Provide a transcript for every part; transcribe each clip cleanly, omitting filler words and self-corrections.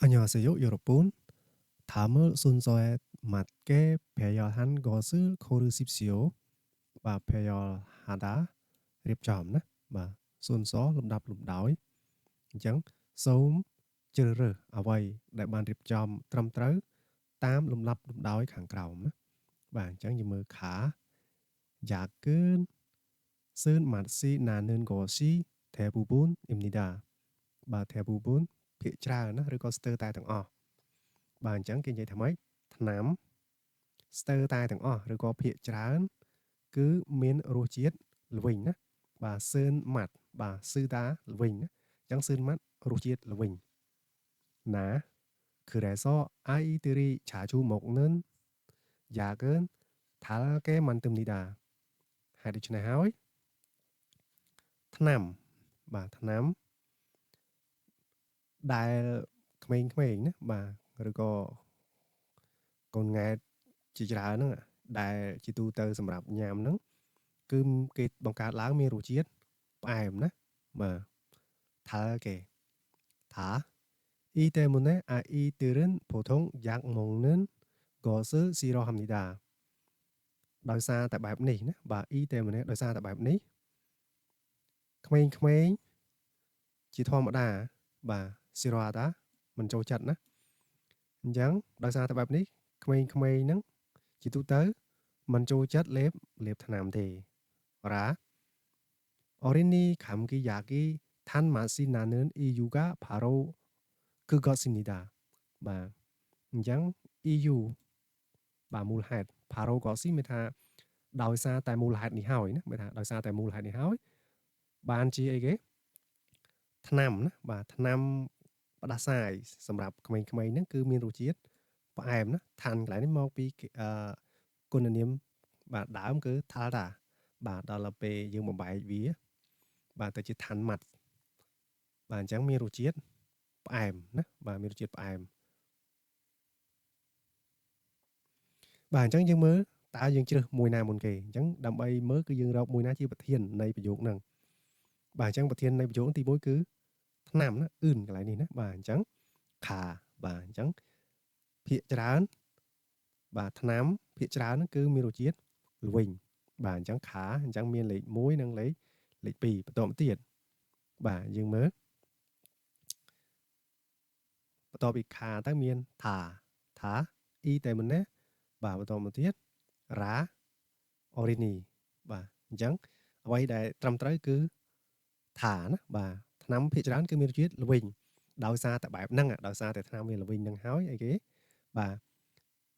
안녕하세요, 여러분. 다음을 순서에 맞게 배열한 것을 고르십시오. បាទ 배열하다 រៀបចំណាបាទ 순서 លំដាប់លំដោយអញ្ចឹងសូមជ្រើសរើសអ្វីដែលបានរៀបចំត្រឹមត្រូវតាមលំដាប់លំដោយខាងក្រោមណាបាទអញ្ចឹងយើងមើលខា 약은 쓴 맛이 나는 것이 대부분입니다. បាទ 대부분 ភាគច្រើនណាឬក៏ស្ទើរតែទាំងអស់បាទអញ្ចឹងគេនិយាយថាម៉េចថ្នាំស្ទើរតែទាំងអស់ឬក៏ភាគច្រើន គឺមានរសជាតិល្វីងណាបាទសឿនម៉ាត់បាទស៊ឺតាល្វីងណាអញ្ចឹងសឿនម៉ាត់រសជាតិល្វីងណា 그래서 아이들이 자주 먹는 약은 달게 만듭니다. ហេតុដូច្នេះហើយថ្នាំបាទថ្នាំដែលក្មេងៗណាបាទឬក៏កូនង៉ែតជាច្រើនហ្នឹងដែលជាទូទៅសម្រាប់ញ៉ាំហ្នឹងគឺគេបង្កើតឡើងមានរសជាតិផ្អែមណាបាទ 달게 다 이 때문에 아이들은 보통 약 먹는 것을 싫어합니다. ដោយសារតែបែបនេះណាបាទ 이 때문에 ដោយសារតែបែបនេះក្មេងៗជាធម្មតាបាទ 싫어하다 មិនចូលចិត្តណាអញ្ចឹងដោយសារតែបែបនេះក្មេងៗហ្នឹងជាទូទៅមិនចូលចិត្តលេបលេបថ្នាំទេរ៉ា 어린이 감기 약이 단 맛이 나는 이유가 바로 그것입니다. បាទអញ្ចឹង 이유 បាទមូលហេតុ 바로 그것이 មានថាដោយសារតែមូលហេតុនេះហើយណាមានថាដោយសារតែមូលហេតុនេះហើយបានជាអីគេថ្នាំណាបាទថ្នាំផ្ដាសាយសម្រាប់ក្មេងៗហ្នឹងគឺមានរសជាតិផ្អែមណា 단 កន្លែងនេះមកពីអឺគុណនាមបាទដើមគឺ 달다 បាទដល់ពេលយើងបំបែកវាបាទទៅជា 단맛 បាទអញ្ចឹងមានរសជាតិផ្អែមណាបាទមានរសជាតិផ្អែមបាទអញ្ចឹងយើងមើលតើយើងជ្រើសមួយណាមុនគេអញ្ចឹងដើម្បីមើលគឺយើងរកមួយណាជាប្រធាននៃប្រយោគហ្នឹងបាទអញ្ចឹងប្រធាននៃប្រយោគទី1គឺថ្នាំណាអឿនកន្លែងនេះណាបាទអញ្ចឹងខាបាទអញ្ចឹងភាកច្រើនបាទថ្នាំភាកច្រើនហ្នឹងគឺមានរសជាតិល្វីងបាទអញ្ចឹងខាអញ្ចឹងមានលេខ1និងលេខលេខ2បន្តមកទៀតបាទយើងមើលបន្ទាប់ពីខាទៅមានថាថា 이 때문에 បាទបន្តមកទៀតរ៉ា 어린이 បាទអញ្ចឹងអ្វីដែលត្រឹមត្រូវគឺថាណាបាទថ្នាំភាគច្រើនគឺមានរសជាតិល្វីងដោយសារតែបែបហ្នឹងដោយសារតែថ្នាំវាល្វីងហ្នឹងហើយអីគេបាទ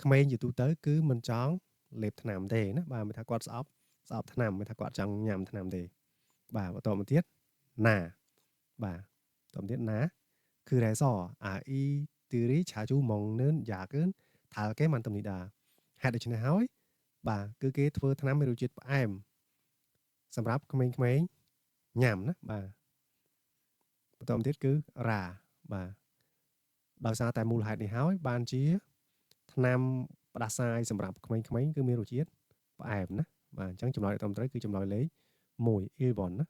ក្មេងជាទូទៅគឺមិនចង់លេបថ្នាំទេណាបាទមិនថាគាត់ស្អប់ស្អប់ថ្នាំមិនថាគាត់ចង់ញ៉ាំថ្នាំទេបាទបន្តមកទៀតណាបាទបន្តមកទៀតណា 그래서 아이들이 자주 먹는 약은 달게 만듭니다. ហេតុដូច្នេះហើយបាទគឺគេធ្វើថ្នាំមានរសជាតិផ្អែមសម្រាប់ក្មេងៗញ៉ាំណាបាទបន្តមកទៀតគឺរ៉ាបាទដោយសារតែមូលហេតុនេះហើយបានជាថ្នាំផ្ដាសាយសម្រាប់ក្មេងៗគឺមានរសជាតិផ្អែមណាបាទអញ្ចឹងចម្លើយត្រឹមត្រូវគឺចម្លើយលេខ1 1번 ណា